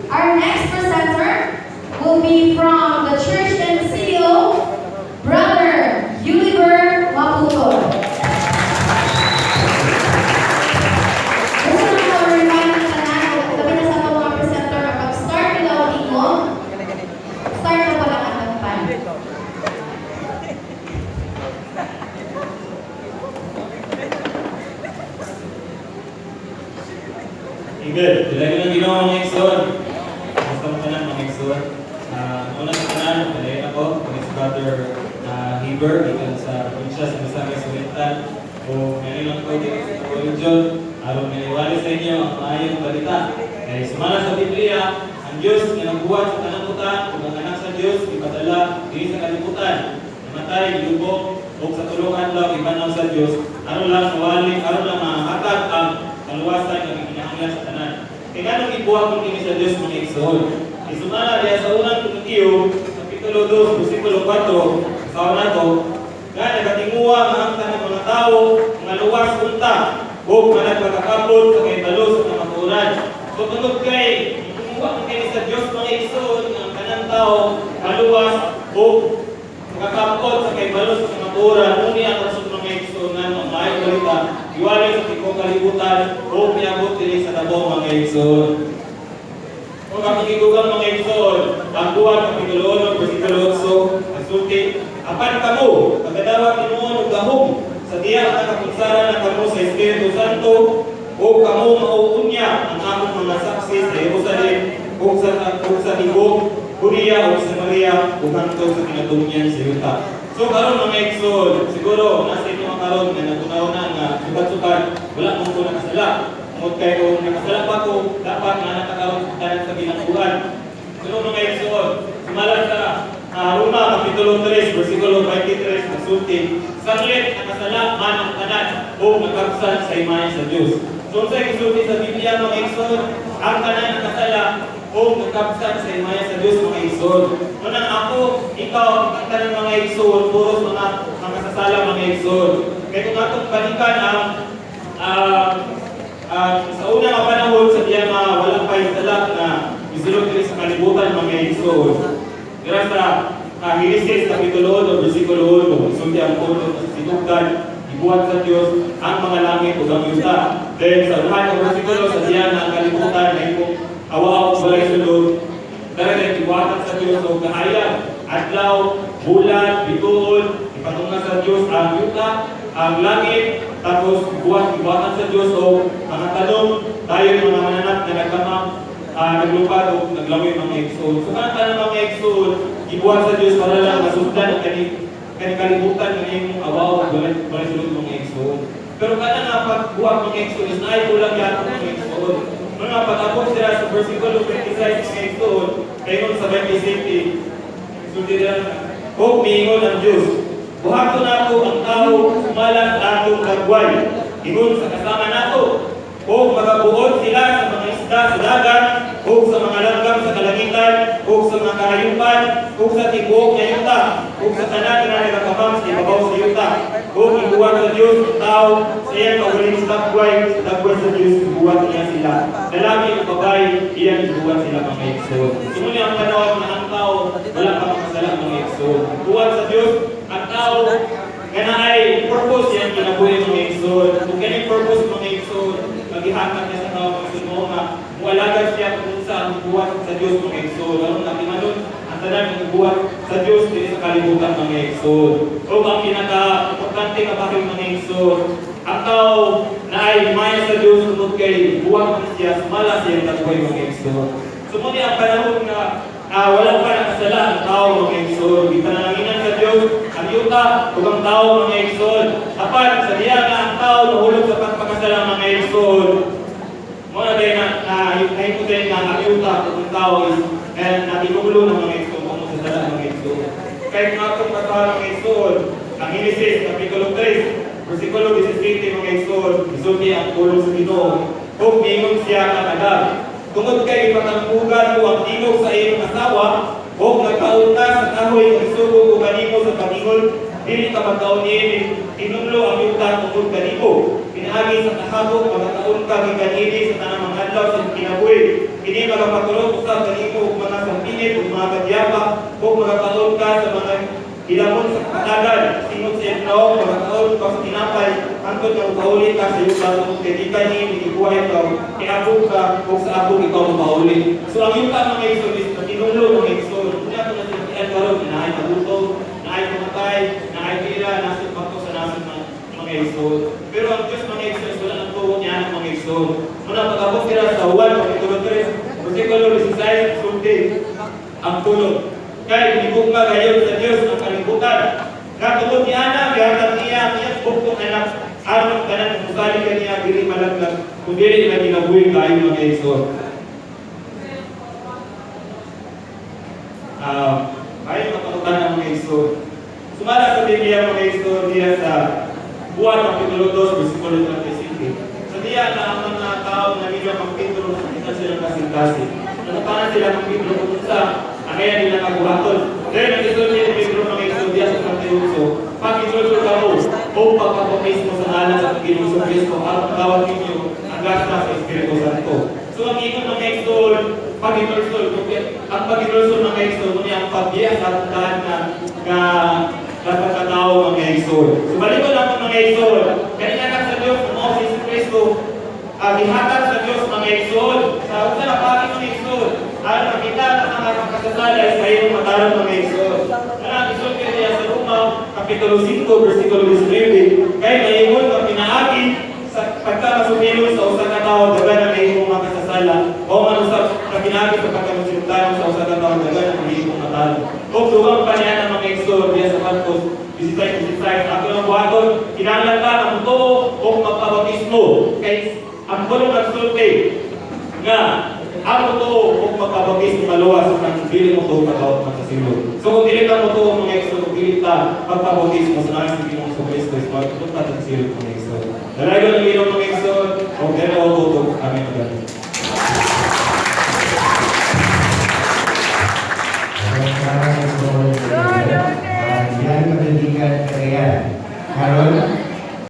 Our next presenter will be from the Church and CEO, Brother Uliver Maputo. Gusto na ko remind ng tanan, o labi na sa atong mga presenter nga pag-start nila og tingog, start na pala ang atong time. Amen. Dili ng Ginoo, mga igsoon. Kamusta mo tanan, mga igsoon? Una sa tanan, palayon ako kung si Brother Heber gikan sa probinsya sa Misamis Oriental. O ngayon lang ko dito sa religion aron nga sa inyo ang maayong balita. Kay sumala sa Biblia, ang Dios nga nagbuhat sa tanang butang ug ang anak sa Dios ipadala diri sa kalibutan. Namatay, gilubong ug sa tulong adlaw ibanhaw sa Dios aron lang mawali, aron lang mahatag ang kaluwasan nga gikinahanglan sa tanan. Kay nganong gibuhat man kini sa Dios, mga igsoon? Isumala diya sa unang Timoteo, Kapitulo 2, versikulo 4, sa nato, nga nagatinguha nga ang tanang mga tawo nga luwas unta ug nga nagpakakabot sa kahibalo sa kamatuoran. So tungod kay gitinguha man kini sa Dios, mga igsoon, nga ang tanang tawo maluwas ug makakabot sa kahibalo sa kamatuoran, uni ang rason, mga igsoon, nga ang maayong balita giwali sa tibuok kalibutan ug miabot dinhi sa Davao, mga igsoon. Kung ang gigugang, mga igsoon, ang buwan Kapitulo 1, versikulo 8, ang sulti, "Apan kamo, pagkadawat hinuon og gahom, sa diya nga kapunsara na kamo sa Espiritu Santo, o kamo mauunya ang akong mga saksi sa Jerusalem, ug sa tibuok Judea ug Samaria, ug hangtod sa kinatungyan sa yuta." So karon, mga igsoon, siguro nasa inyo ang karon nga natunaw na nga sukat-sukat wala mo ko nakasala. Tungod kay kung nakasala pa ko, dapat nga nakakaroon sa tanan sa bilangguan. So mga igsoon, sumala sa Roma Kapitulo 3, versikulo 23, nagsulti, "Sanglit nakasala man ang tanan o nagkabsan sa himaya sa Dios." So unsay gisulti sa Biblia, mga igsoon? Ang tanan nakasala o nagkabsan sa himaya sa Dios, mga igsoon. Unang ako, ikaw, ang tanan, mga igsoon, puros mga makasasala, mga igsoon. Kaya kung atong balikan ang sa una nga panahon sa diya nga wala pa yung sala na isulod diri sa kalibutan, mga igsoon. Dira sa Genesis Kapitulo 1, versikulo 1, sulti ang puno sa sinugdan, ibuhat sa Dios ang mga langit ug ang yuta. Then sa unahan ng versikulo, sa diya nga ang kalibutan nahimong awa og walay sulod, dara din ibuhatan sa Dios og kahayag, adlaw, bulan, bituon, ipatunga sa Dios ang yuta, ang langit, tapos buhat ibuhatan sa Dios og mga tanom, tayo yung mga mananap na nagkamang naglupad o naglangoy, mga igsoon. So kanang tanan, mga igsoon, gibuhat sa Dios para lang masugdan ang kani kalibutan nga imong awaw ug walay sulod, mga igsoon. Pero kana nga pagbuhat, mga igsoon, is naay kulang gyapon, mga igsoon. Mga pag-abot sila sa versikulo 26, mga igsoon, kayon sa 27, sulti nila, "Ug miingon ang Dios, buhaton nato ang tao sumala sa atong dagway, ingon sa kasama nato, ug magabuot sila sa mga isda sa dagat, ug sa mga langgam sa kalangitan, ug sa mga kahayupan, ug sa tibuok nga yuta, ug sa tanan nga nagakamang sa ibabaw sa yuta. Ug gibuhat sa Dios ang tao sa iyang kaugalingong dagway, sa dagway sa Dios gibuhat niya sila. Lalaki ug babae, iyang gibuhat sila," mga igsoon. So muna ang panahon nga ang tao wala pa makasala, mga igsoon. Buhat sa Dios ang tao nga naay purpose iyang kinabuhi, mga igsoon. Kung kani purpose, mga igsoon, magihatag niya sa tao, mga igsoon, mao nga mualagad siya kung sa ang buhat sa Dios, mga igsoon. Aron natimanon ang tanan nga buhat sa Dios diri sa kalibutan, mga igsoon. O ang pinaka-importante nga bahin, mga igsoon, ang tao na ay himaya sa Dios tungod kay buhat man siya sumala sa iyang dagway, mga igsoon. So mo ni ang panahon nga wala pa nakasala ang tao, mga igsoon. Gipanalanginan sa Dios ang yuta ug ang tao, mga igsoon. Apan sa diya nga ang tao nahulog sa pagpakasala, mga igsoon, mo na din na nahimo din nga ang yuta ug ang tao is natinuglo ng mga igsoon kung sa sala, mga igsoon. Kay kung atong basahan, mga igsoon, ang Genesis Kapitulo 3, versikulo 17, mga igsoon, isulti ang pulong sa Ginoo. "Ug miingon siya kang Adam, tungod kay ipatambugan mo ang tingog sa iyong asawa, ug nagkaon ka sa kahoy nga gisugo ko kanimo sa pag-ingon, dili ka magkaon niini, tinumlo ang yuta tungod kanimo. Pinaagi sa kahabok, magakaon ka gikan ini sa tanang mga adlaw sa imong kinabuhi. Kini magapatulog usab kanimo og mga sampinit ug mga kadyapa ug magakaon ka sa mga hilamon sa kapatagan. Singot sa iyang nawong, magakaon ka sa tinapay hangtod nga mopauli ka sa yuta tungod kay gikan niini gikuha ikaw, kay abog ka ug sa abog ikaw mopauli. So ang yuta, mga igsoon, is matinunglo, mga igsoon. Unya ko na sila karon naay magutom, naay mamatay, naay pira, nasod bato sa nasod mga igsoon. Pero ang Diyos, mga igsoon, wala nang tuo niya mga igsoon. Muna pag-abot sila sa Juan, Kapitulo 3, versikulo 16, sulti ang pulong. Kay gihigugma gayud sa Dios ang kalibutan, nga tungod niana, gihatag niya ang iyang bugtong Anak, aron ang tanan musalig kaniya dili malaglag, kundi nagkinabuhi kayo, mga igsoon. Ay makamutan ang mga igsoon. Sumala sa Biblia, mga igsoon, diya sa Juan Kapitulo 2, versikulo 35. Sa diya na ang mga tao na nila kang Pedro, nakita sila kasing-kasing. Nakatanan sila kang Pedro kung sa ang nila kabuhaton. Then, ang isulti ni Pedro, mga igsoon, diya sa 38, "Pag-isulti ka mo, o pagpapabautismo sa ngalan sa Ginoong Kristo, aron magawat ninyo ang gasa sa Espiritu Santo." So ang ingon, mga igsoon, pag-inulsol, ang pag-inulsol, mga igsoon, muna ang pagbiya sa atong na nga pagkatao, mga igsoon. So balik ko lang, mga igsoon, kani anak sa Dios mo si Jesus Kristo, gihatag sa Dios, mga igsoon, sa usa na pagi, mga igsoon, aron makita ang mga pagkasasala sa iyong matarong, mga igsoon. Kana ang isulti niya sa Roma, Kapitulo 5, versikulo 19, kay maingon nga pinaagi sa pagkamasumilon sa usa ka tawo daghan ang mahimong mga kasasala o man usab nga pinaagi sa pagkamasumtanon sa usa ka tawo daghan ang mahimong matarong. Ug dugang pa niya ng mga igsoon diya sa Marcos 16:16, ato nang buhaton, kinahanglan ka ng mutuo o magpabautismo kay ang pulong nagsulti nga ang mutuo ug magpabautismo maluwas ug ang dili mo tuo pagkaot makasilot. So kung dili ka mutuo, mga igsoon, kung dili ta magpabautismo sa ngalan sa Ginoong Kristo is magpunta ta sa silot, mga igsoon. Dalayon ang Ginoo, mga igsoon, ug dili o tutok kami magano.